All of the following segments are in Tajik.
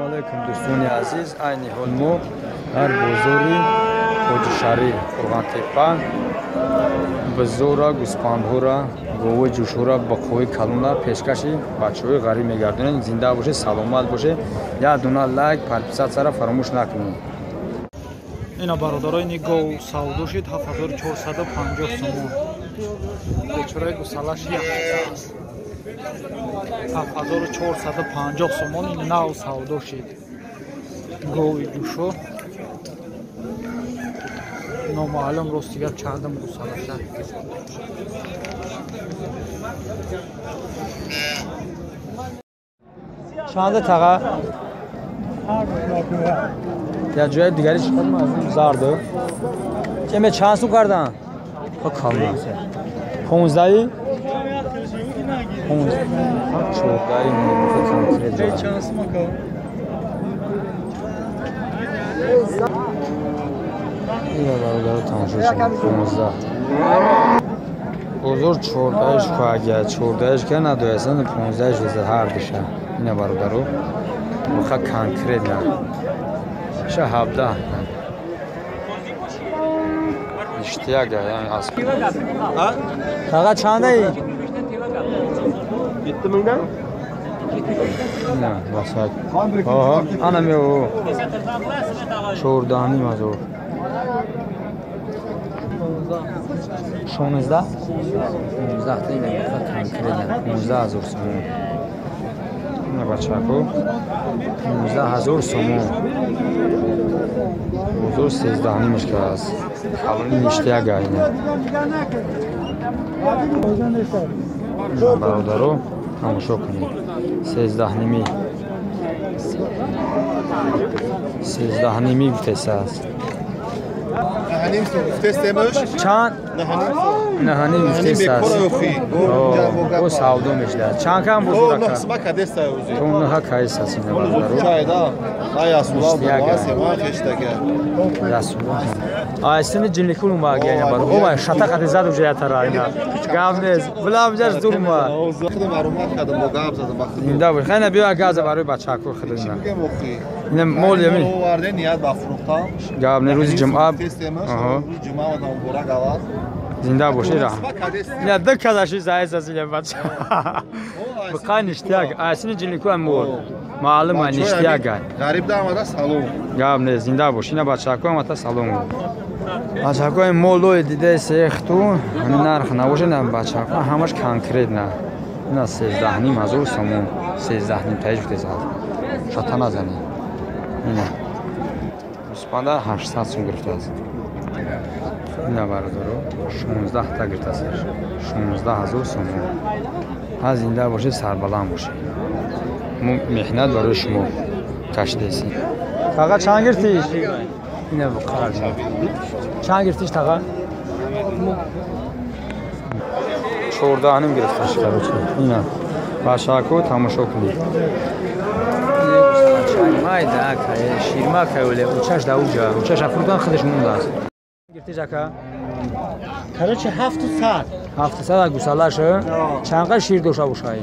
Алайкум, дӯстони азиз. Айни ҳол мо дар бозори Ҳоҷишарӣ, Қурғонтеппа, бузора, гӯспандҳора, говои ҷӯшҳора, бақои калона пешкаши бачаҳои ғариб мегардонем. Зинда бошед, саломат бошед. Як дона лайк, подписатсияро фаромӯш накунед. Ина бародарои гов савдо шид 7450 сомон. Бечораи гусалаш як аст. 7450 сомон ин нав савдо шид. Гови ҷӯшо номаълум рости гап чандам гусалаша. Чанда таға? Я ҷои дигари зарду. Чеме чанд сум кардан? Кална. 15-и? 15. 14-и конкрет. Чанд сум ака? Ина бародаро тамошо шуд. 15. Бозор 14-иш фагия, 14-иш ка надоясан, 15-иш ҳар диша. Ина бародаро. Буха конкретно. Ша 17. Иштияк аз. Таға чандаи? 7 миңдан? Не, басак. Оҳо, ана мео. 14 ҳазор. 16? 16 та ина конкретно 15 ҳазор сомон. Ина бачако 15 ҳазор сомон. Бозор 13 нимаш ка аст. Калони ништияк ина. Бародаро тамошо кунед. 13 ними. 13 ними гуфтеса аст. Чанд? Наҳаним гуфтеса аст. О, савдо мешавад. Чанд кам бозор ака? То нӯҳа кайс аст ина бародаро. Айсини ҷинликул умаги ина бародаро. Ова шата қати зад уже ятара ина. Гап нест. Билам ҷаш зур ма. Зинда бош. Хайна биё газа барои бачако худина. Ина мол ями. Гап не, рӯзи ҷумъа. Зинда боши раҳм. Ина ду казаши заиз аз ина бача. Бақай ништияк. Айсини ҷинликул мол. Маълум ай ништияк ай. Ғариб да омада салом. Гап не, зинда бош. Ина бачако омада салом. Бачакои молои дидаи сехту ҳамин нарх набошад, на бачако ҳамаш конкретно. Ина 13 ҳазор сомон. 13 ним таиш гуфтеса. Шата назанӣ. Ина. Гӯспанда 800 сом гирифтааст. Ина бародаро 16 та гирифтааст. 16 ҳазор сомон. Ҳа зинда бошед, сарбаланд бошед. Мо меҳнат барои шумо кашидесем. Таға чанд гирифтиш? Ина бұқара. Чанд гирифтиш таға? 14 ним гирифташ, короче. Ина. Башако тамошо кунед. Майда ака, ширма кайоле, учаш да уҷа, учаш афрутан худаш мондааст. Гирифтиш ака? Короче, 700. 700 гусалаш, чанд шир дошта бошад?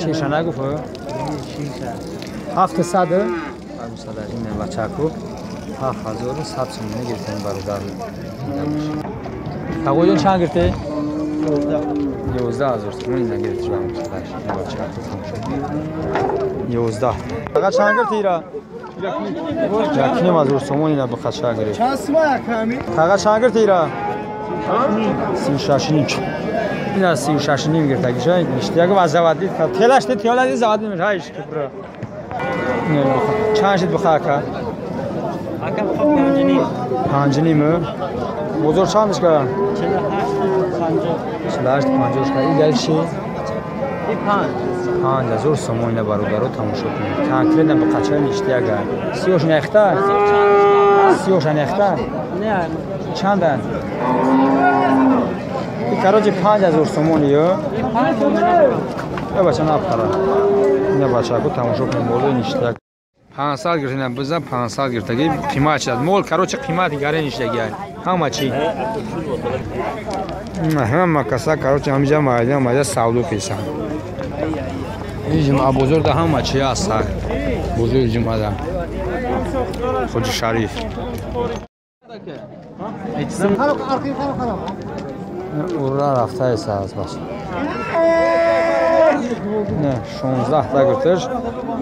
Ширша нагуфт? 700 гусалаш ина бачако 7100 сомонӣ гирифтем бародар. Тағоҷон чанд гирифтӣ? 11 ҳазор сомонӣ ина гирифтиш ба гусалаш. Ина бачако тамошо. 11. Аға чанд гирифтӣ ира? 1.5 ҳазор сомонӣ ина бақача гирифт. Чанд сума аками? Таға чанд гирифтӣ ира? 36 ним. Ина 36 ним гирифтагиша. Ништияк ва завадид. Телаш не телаш завадид мешавад кибра. Чанд шид баха ака? Ака 5 ним. 5 ним. Бозор чандш ка? 48 50. 48 50 ка. Ин гал чи? 5. 5 ҳазор сомон ина бародаро тамошо кунед. Конкретно ба қачаи ништияк. Сиёш нехта? Сиёш нехта? Не. Чандан? И короче 5 ҳазор сомон ё? 5 бача напара. Ина бачако тамошо кунед молои ништияк. 500 гирифтина биза 500 гирифтаги қимат шуд. Мол короче қимати гаре ништаги. Ҳама чи? Ҳама каса короче ҳамиҷа майда майда савдо кисан. Ин ҷумъа бозор да ҳама чи аст. Бозори ҷумъада Хоҷи Шариф. Ура рафтаеса аз баш. Не, 16 та гирташ,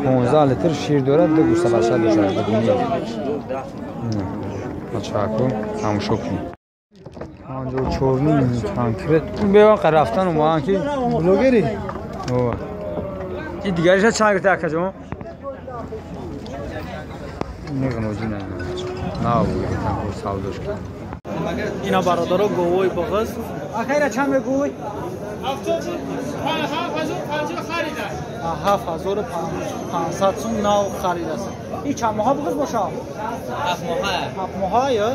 15 литр шир дорад, ду гӯсалаша дошад. Бачако, тамошо кунед. 54 конкрет. Беван рафтан омадан ки блогери. И дигариша чанд гирта акаҷон? Меғноҷи на. Нав гиртан савдош кунед. Ина бародаро говои бағыз. Акайра чанд мегӯй? 7500 сум нав харидааст. И чанд моҳа бағыз боша? 7 моҳа. 7 моҳа ё?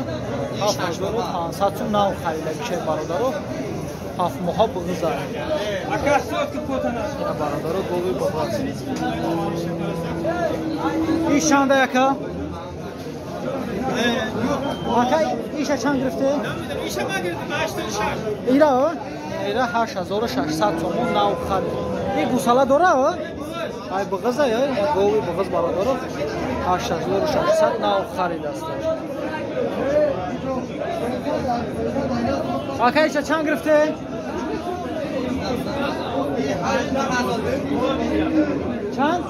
7500 сум нав харида гише бародаро. 7 моҳа бағыз аст. Ина бародаро гови бағыз. И чанда яка? Ака иша чанд гирифте? Иша ман гирифтам 86. Ира? Ира 8600 сомон нав харид. И гусала дора? Ай бағыза ё? Гови бағыз бародаро 8600 нав харид аст. Ака иша чанд гирифте? Чанд?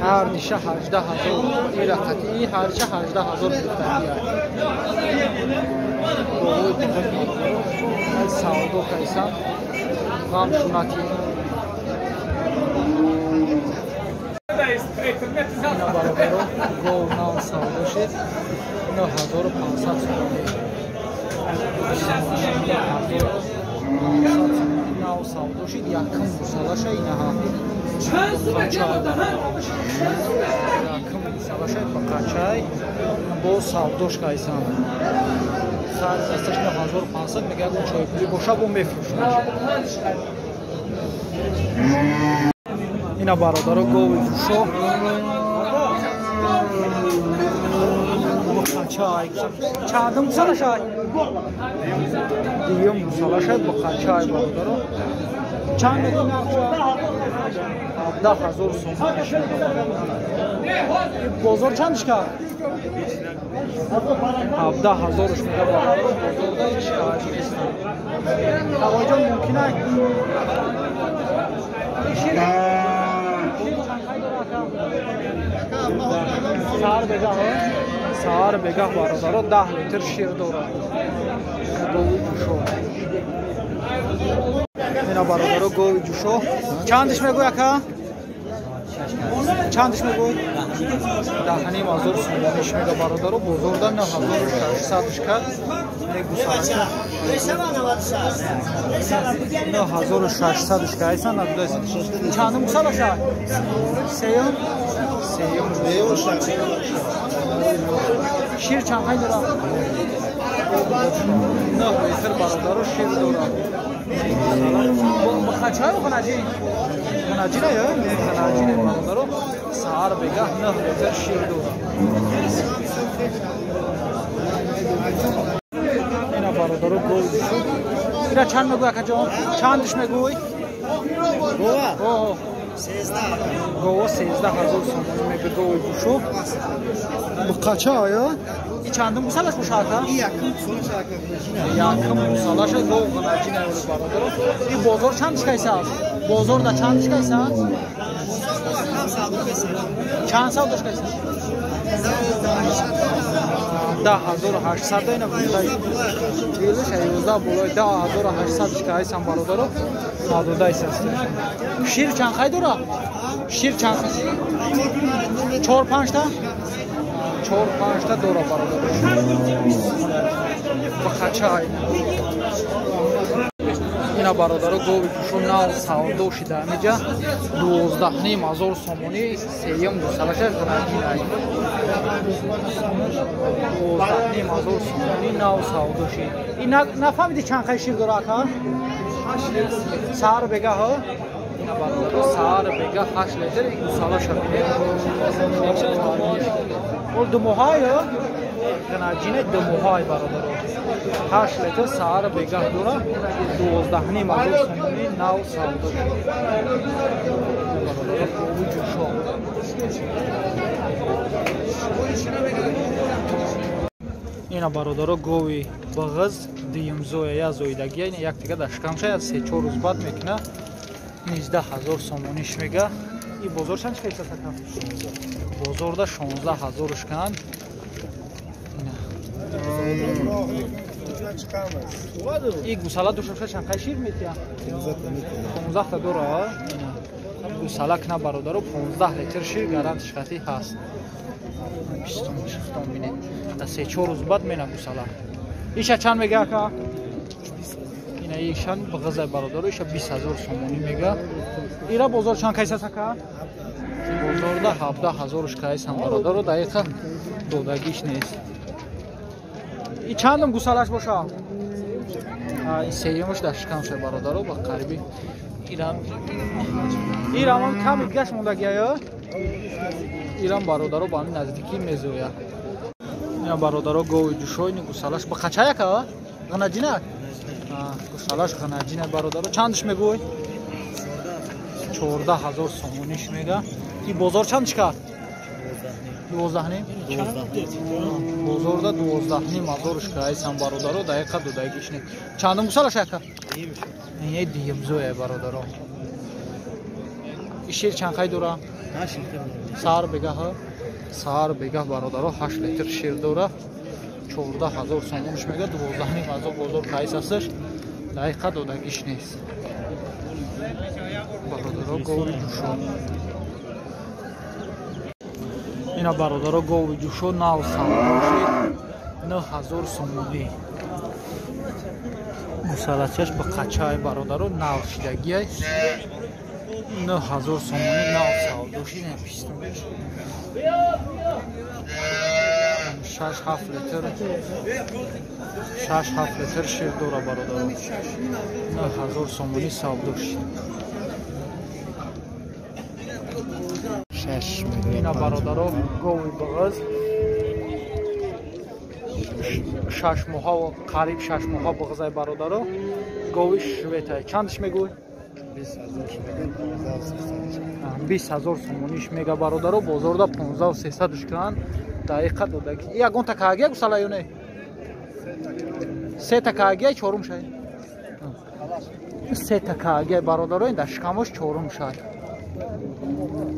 Ҳар ниша 18000 ира қатъи ҳарча 18000 гирифтагия. Савдо кайсан ғам шунати. Ина бародаро гов нав савдо шид 9500 сомонӣ. 9500 нав савдо шид якум гусалаша инаҳа. Якум гусалаша бақачай бо савдош кайсан. Сар дасташ 9500 мегӯяд чойпулӣ боша бо мефурӯшад. Ина бародаро гови фурӯшо бақачай. Чандум гусалашай? Дуюм гусалашай бақачай бародаро. Чанд мегӯй нархша? 17000 сомон. Бозор чандиш кард? 17000 мега бародаро. Бозорда ҳеч чӣ нест. Тағоиҷон мумкин аст? Саҳар бегаҳ, саҳар бегаҳ бародаро 10 литр шир дорад. Гови ҷӯшо. Ина бародаро гови ҷӯшо. Чандиш мегӯй ака? Чандиш мегӯй? 10500 сомониш мега бародаро. Бозорда 9600 кард. Мегусалаша. 9600 кайсан надудайсан. Чандум гусалаша? Сеюм? Сеюм. Шир чанд қай дорад? 9 литр бародаро шир дорад. Бақачай ғанаҷи? Ғанаҷи не, не ғанаҷи не бародаро. Саҳар бегаҳ 9 литр шир дорад. Ина бародаро гов шуд. Ира чанд мегӯй акаҷон? Чандиш мегӯй? Гова? О. 13. Гова 13000 сомонӣ мегӯй гови гӯшу. Бақача ё? И чандум гусалаш боша ака? Якум гусалаш ака. Якум гусалаш гов ғанаҷи наёри бародаро. И бозор чандиш кайса аст? Бозорда чандиш кайса аст? Чанд савдош кайса? 10800 ина гуфтай. Дилаш 11 болои 10800 кайсан бародаро. Надодайс аст. Шир чанд қай дора? Шир чанд? 4-5 та? 4-5 та дора бародаро. Бақачай. Ина бародаро гови ҷӯшо нав савдо шида ҳамиҷа 12500 сомонӣ сеюм гусалаша ғанаҷинай. 12500 сомонӣ нав савдо шид. И нафаҳмиди чанд қай шир дора ака? Саҳар бегаҳ? Ина бародаро саҳар бегаҳ 8 литр гусалаша бинед. Ол ду моҳа ё? Ғанаҷине ду моҳай бародаро. 8 литр саҳар бегаҳ дора 12500 сомонӣ нав савдо шид. бародаро, гови ҷӯшо. Ина бародаро гови бағыз дуюмзоя я зоидагия, ина як дига дар шикамша я 3-4 рӯз баъд мекуна 19 000 сомониш мега. И бозор чанд чиқа исасака? Бозорда 16 000 кан. И гусала душаша чанд шир метия? 15 та дора. Гусала кна бародаро 15 литр шир гарантиш хати ҳаст. 26 бинед. Та 3-4 рӯз баъд мена гусала. Иша чанд мега ака? Ина ишан бағазай бародаро, иша 20 000 сомонӣ мега. Ира бозор чанд кайсас ака? Бозорда 17 000 кайсан бародаро, дақиқа додагиш нест. И чандум гусалаш боша? Ин сеюмаш дар шикамша бародаро, ба қариби ирам ками дигаш мондагия. Ирам бародаро ба ҳамин наздикӣ мезоя. Ина бародаро гови ҷӯшо, ин гусалаш ба қачаяка? Ғанаҷинак? Гусалаш ғанаҷина бародаро. Чандш мегӯй? 14 000 сомониш мега. И бозор чандш кард? 12.5? Бозорда 12.5 ҳазорш кайсан бародаро, дақиқа додагиш не. Чандум гусалаш ака? Не, дуюмзоя бародаро. И шир чанд қай дора? Саҳар бегаҳ. Саҳар бегаҳ бародаро 8 литр шир дора. 14 000 сомониш мега, 12.5 ҳазор бозор кайс асташ. Дақиқа додагиш нест. Бародаро гови ҷӯшо. Ина бародаро гови ҷӯшо нав савдоши 9000 сомонӣ. Гусалачаш ба қачай бародаро нав шидагиай 9000 сомонӣ нав савдоши. 6-7 литр 6-7 литр шир дора бародаро. 9000 сомонӣ савдоши. Ина бародаро гови бағыз 6 моҳа, қариб 6 моҳа бағызай бародаро. Гови шветай. Чандш мегӯй? 20 000 сомониш мега бародаро. Бозорда 15300 кан. Дақиқа додаги. Ягон та каагия гусала ё не? Се та каагия чорум шай. Се та каагия бародаро, ин дар шикамош чорум шай.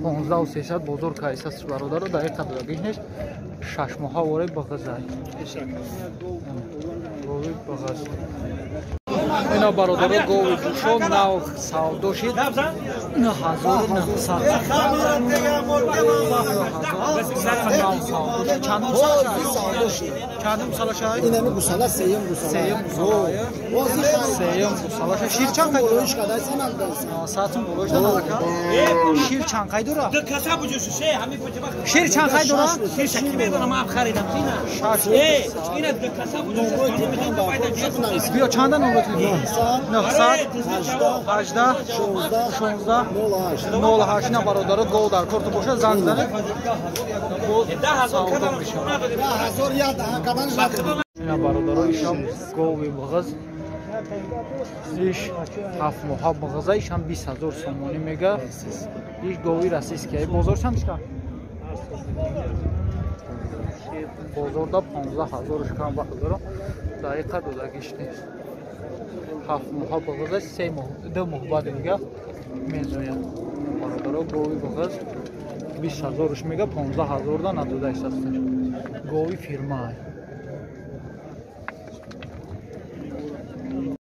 15300 бозор кайсас бародаро, дақиқа додагиш нест. 6 моҳа вораи бағызай. Гови бағыз. Ина бародаро гови ҷӯшо нав савдо шид 9900. Чандум гусалаша? Инами гусала сеюм гусала. Сеюм гусала. Сеюм гусалаша. Шир чанд қай дора? Саатун болош дора. Шир чанд қай дора? Шир чанд қай дора? Биё чанда номро телефон? 900 18 16 08. Ина бародаро гов дар корту боша занг занед. Савдо мешавад. Ина бародаро ишам гови бағыз иш 7 моҳа бағыза, ишам 20 000 сомонӣ мега. Иш гови российский. Бозор чанд шка? Бозорда 15 000 шкан бародаро. Дақиқа додагиш нест. 7 моҳа бағыза, 3 моҳ, 2 моҳ баъд дига мезояд. Бародаро гови бағыз 20 000 мега, 15 000 да надода истасташ. Гови фирма.